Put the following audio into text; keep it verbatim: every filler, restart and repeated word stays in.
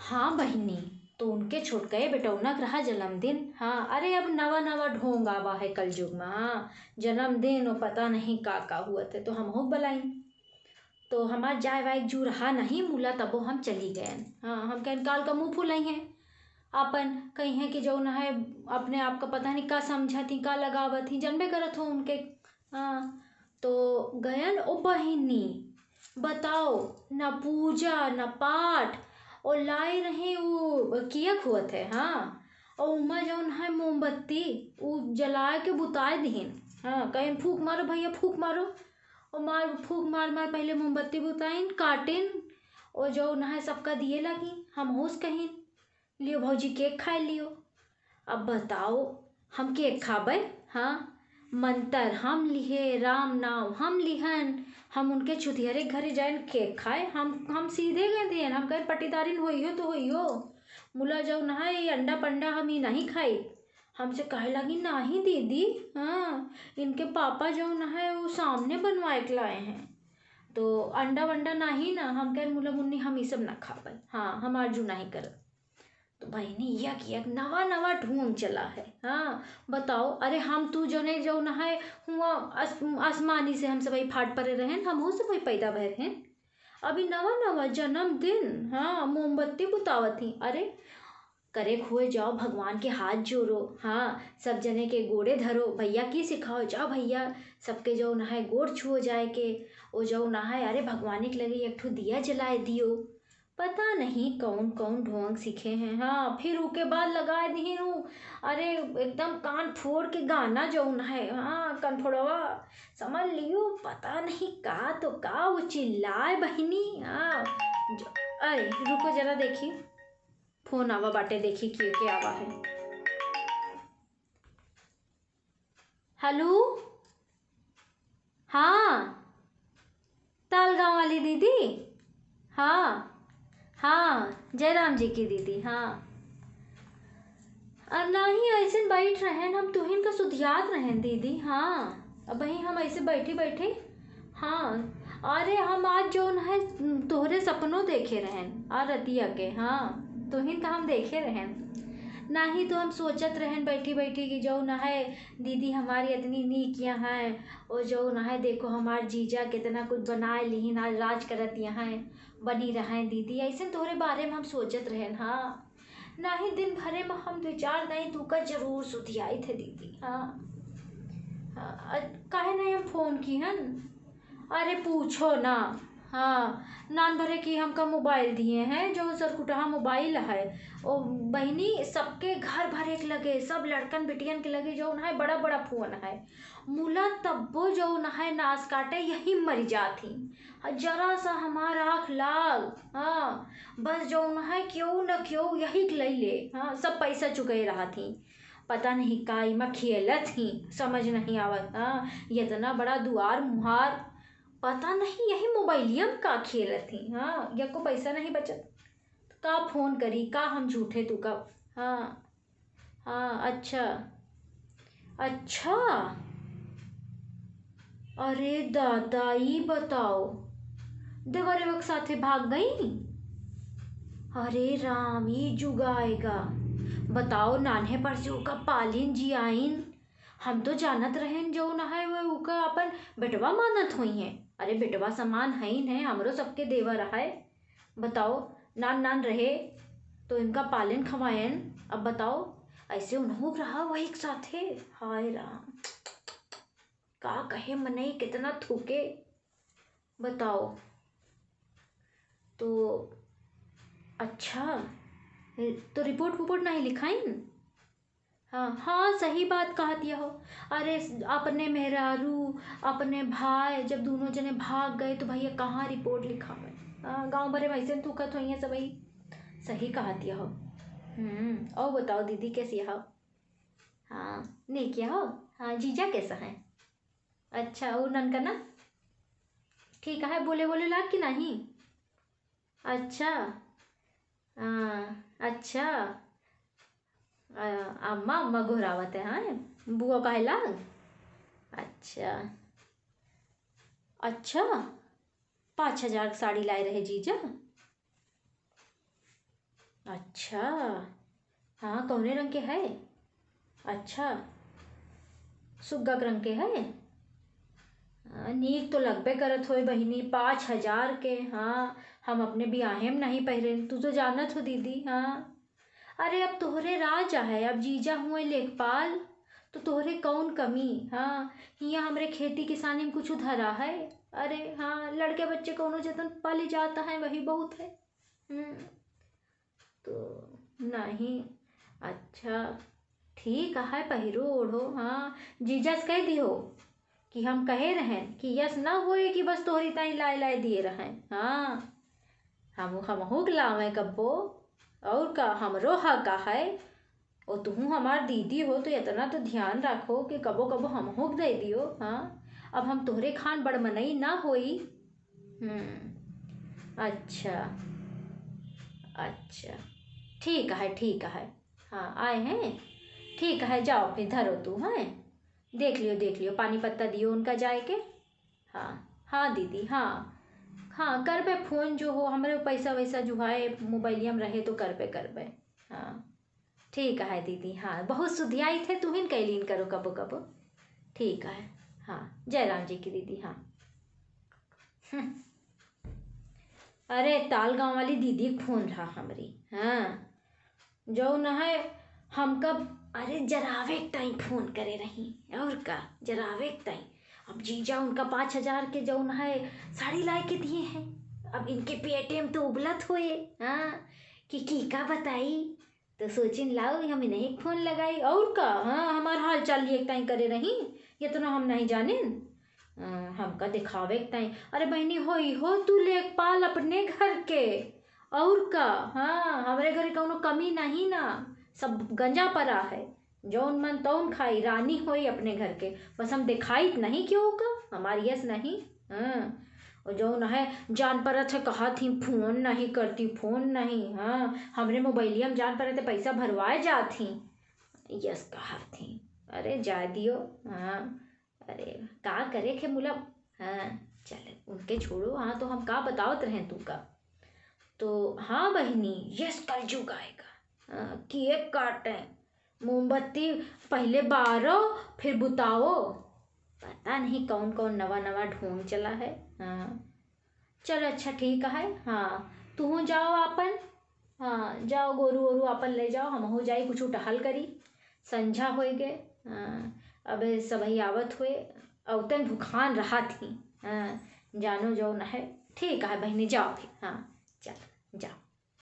हाँ बहिनी, तो उनके छोटकए बेटौना के रहा जन्मदिन। हाँ, अरे अब नवा नवा ढोंग आवा है कलयुग में। हाँ, जन्मदिन और पता नहीं का का हुआ थे, तो हमहू बलाइन। तो हमार जाए वाए के जू रहा नहीं मुला, तबो हम चली गएन। हाँ, हम कहन काल का मुँह फुलाई हैं आपन, कही हैं कि जौन है अपने आप का पता नहीं का समझत ही, का लगावत ही, जनबे करत हो उनके। हाँ, तो गयन ओ बहिनी, बताओ, न पूजा, न पाठ, और लाई रही उ कियक हुआ थे, हाँ, और उमा जौन है मोमबत्ती, उ जलाए के बुताए दिहिन, हाँ, कहिन, "फूक मारो भैया, फूक मारो।" और मार, फूक मार मार पहले मोमबत्ती बुताइन, काटिन, और जौन है सबका दिए लगी, हम होश कहिन, "लियो भौजी, केक खाए लियो।" अब बताओ, हम केक खाबे? हाँ, मंतर हम लिहे, राम नाम हम लिहन, हम उनके छुतिहरे घरे जाएन केक खाए? हम, हम सीधे गए दियन, हम कहे पटीदारिन होइयो तो होइयो, मुला जौन है, ये अंडा पंडा हम ही नहीं खाई। हमसे कहे लगी, "नहीं दीदी, हाँ, इनके पापा जौन है, वो सामने बनवाए के लाए हैं, तो अंडा वंडा नहीं ना।" हम कहे, "मुला मुन्नी, हम ई सब ना खाबे, हाँ, हमार जू नहीं करत।" तो बहिनी, यक यक नवा नवा ढोंग चला है। हाँ, बताओ, अरे हम तू जने जौन है हुआ आस-, आसमानी से हम सबही फाट परे रहेन, हमहू सबही पैदा भए रहेन। अभी नवा नवा जन्मदिन, हाँ, मोमबत्ती बुतावत ही। अरे, करे हुए जाओ, भगवान के हाथ जोड़ो, हाँ, सब जने के गोड़े धरो, भैया की सिखाओ, जाओ भैया, सबके जौन है गोड़ छुओ जाए के, ओ जौन है, अरे भगवान के लगे एक ठो दिया जलाए दियो। पता नहीं कौन कौन ढोंग सीखे हैं। हाँ, फिर उके बाद लगाए दिहिन उ, अरे एकदम कान फोड़ के गाना जौन है, हाँ, कान फोड़वा समझ लियो, पता नहीं का तो का वो चिल्लाए बहिनी। हाँ, जो, अरे रुको जरा देखी, फोन आवा बाटे, देखी के, के आवा है। हेलो, हाँ, तालगाँव वाली दीदी? हाँ, हाँ, जयराम जी की दीदी, हाँ। अ, नाही, ऐसे बैठ रहेन, हम तुहिन का सुधियात रहेन दीदी, हाँ। अबही हम ऐसे बैठी बैठी, हाँ। अरे, हम आज जौन है, तोहरे सपनो देखे रहेन, आ रतिया के, हाँ, तुहिन का हम देखे रहेन। नाही तो हम सोचत रहेन बैठी बैठी कि जौन है, दीदी हमारी इतनी नीक यहाँ है, और जौन है, देखो हमार जीजा कितना कुछ बनाए लिहिन, आज राज करत यहाँ है, बनी रहें दीदी, ऐसे तोहरे बारे में हम सोचत रहेन, हाँ। नाही, दिन भरे में हम दो चार दाई तू का जरूर सुधियाई थे दीदी, हाँ। हाँ, अ, काहे नहीं हम फोन किहन? अरे पूछो ना, हाँ, नान भरे की हमका मोबाइल दिए हैं, जौन सरकुटहा मोबाइल है, ओ बहिनी, सबके घर भरे के लगे, सब लड़कन बिटियन के लगे जौन है, बड़ा बड़ा फोन है। मुला तब्बो जौन है नास काटे, यही मरि जात ही। जरा सा हमार आँख लाग, हाँ, बस जौन है केहू न केहू यही के लई ले, हाँ, सब पैसा चुकाए रहत ही। पता नहीं का इमा खेलत ही, समझ नहीं आवत, हाँ, इतना बड़ा दुआर मुहार, पता नहीं यही मोबाइलिया में का खेलत ही, हाँ, यको पैसा नहीं बचत, का फोन करी, का हम झूठे तू का, हाँ। हाँ, अच्छा। अच्छा? अरे दादा, ई बताओ, देवरवा के साथे भाग गई? अरे राम, ई जुग आएगा। बताओ, नान्हे पर से ओका पालिन जियाइन। हम तो जानत रहेन जौन है वो ओका अपन बेटवा मानत होइहें। अरे बेटवा समान हईन है, हमरो सबके देवर है। बताओ, नान नान रहे तो इनका पालन खवायन। अब बताओ, ऐसे उनहू रहा वही के साथे। हाय राम, का कहे मनई, कितना थूके। बताओ तो। अच्छा, तो रिपोर्ट वुपोर्ट नहीं लिखाइन? हाँ, हाँ, सही बात कहत यहो। अरे, अपने मेहरारू, अपने भाई, जब दोनों जने भाग गए, तो भैया कहाँ रिपोर्ट लिखावे? हाँ, गाँव भरे में ऐसे थूकत होइहें सबही। सही कहत यहो। हम्म, और बताओ दीदी, कैसी हो? हाँ, नीक यहो। हाँ, जीजा कैसा है? अच्छा, और ननकना? ठीक है, बोले, बोले लाग कि नहीं? अच्छा, हाँ, अच्छा। अ, अम्मा, अम्मा गोहरावत है, हाँ? बुआ कहेला? अच्छा। अच्छा, पाँच हजार के साड़ी लाए रहे जीजा? अच्छा, हाँ, कौने रंग के है? अच्छा, सुग्गा के रंग के है? हाँ, नीक तो लगबे करत होई बहिनी, पाँच हजार के। हाँ, हम अपने बियाहे में नहीं पहिरेन, तू तो जानत हो दीदी। हाँ, अरे अब तोहरे राज आहे, अब जीजा हुए लेखपाल, तो तोहरे कौन कमी? हाँ, हियाँ हमरे खेती किसानी में कुछ धरा है? अरे हाँ, लड़के बच्चे कौनो जतन पाले जाता है, वही बहुत है। हम्म, तो नहीं, अच्छा, ठीक है, पहिरो ओढ़ो। हाँ, जीजा से कह दियो कि हम कहे रहेन कि यस ना होए कि बस तोहरी ताई लाए लाए दिए रहेन। हाँ, हम हमहू के लावे कब्बो, और का, हमरो हक है। ओ तुहू हमार दीदी हो तो इतना तो ध्यान रखो कि कबो कबो हमहू के दे दियो। हाँ, अब हम तोहरे खान बड़ मनई ना होई। हम्म, अच्छा, अच्छा, ठीक है, ठीक है। हाँ, आए हैं, ठीक है, जाओ फिर धरो तू, हैं, देख लियो, देख लियो, पानी पत्ता दियो उनका जाए के। हाँ, हाँ दीदी, हाँ, हाँ, करबे फोन, जो हो, हमरे पैसा वैसा जुहाए मोबाइलिया में रहे तो करबे, करबे। हाँ, ठीक है दीदी, हाँ, बहुत सुधियाई थे, तुहिन कैलीन करो कबो कबो। ठीक है, हाँ, जय राम जी की दीदी, हाँ। हम्म। अरे, ताल गाँव वाली दीदी के फोन रहा हमरी, हाँ, जौन है हमका, अरे, जरावे के टाइम फोन करे रही, और का, जरावे के टाइम। अब जीजा उनका पाँच हजार के जौन है साड़ी लाए के दिए हैं, अब इनके पेटे में तो उबलत होए, हाँ, कि, की का बताई, तो सोचिन लाओ हम इन्हें एक फोन लगाई, और का, हाँ, हमार हाल चाल लिए के ताई करे रही, इतना हम नहीं जानिन। अ, हमका दिखावे के ताई, अरे बहनी, होई हो तू लेखपाल अपने घर के, और का, हाँ, हमरे घर कौनो कमी नहीं ना, सब गंजा परा है, जौन मन तौन खाई, रानी होई अपने घर के, बस हम दिखाई नहीं क्यों का, हमार यस नहीं। हाँ, और जौन है जान परत है कहत ही फोन नहीं करती, फोन नहीं। हाँ, हमरे मोबाइलिया में जान परत है पैसा भरवाए जात ही, यस कहत ही। अरे जा दियो। हाँ, अरे का करे के मुला। हाँ, चले उनके छोड़ो। हाँ, तो हम का बतावत रहे तू का, तो हाँ बहिनी, यस कलजुग आएगा। हाँ, केक काटे, मोमबत्ती पहिले बारो, फिर बुताओ। पता नहीं कौन कौन नवा नवा ढोंग चला है। हाँ, चल अच्छा ठीक है। हाँ, तुहू जाओ आपन, हाँ, जाओ गोरू ओरू आपन ले जाओ, हमहू जाई कुछ टहल करी, संझा होई गे। हाँ, अब सबही आवत हुए, औतन भुखान रहा थी। हाँ, जानो जौन है। ठीक है बहिनी, जाओ फिर। हाँ, चल जाओ।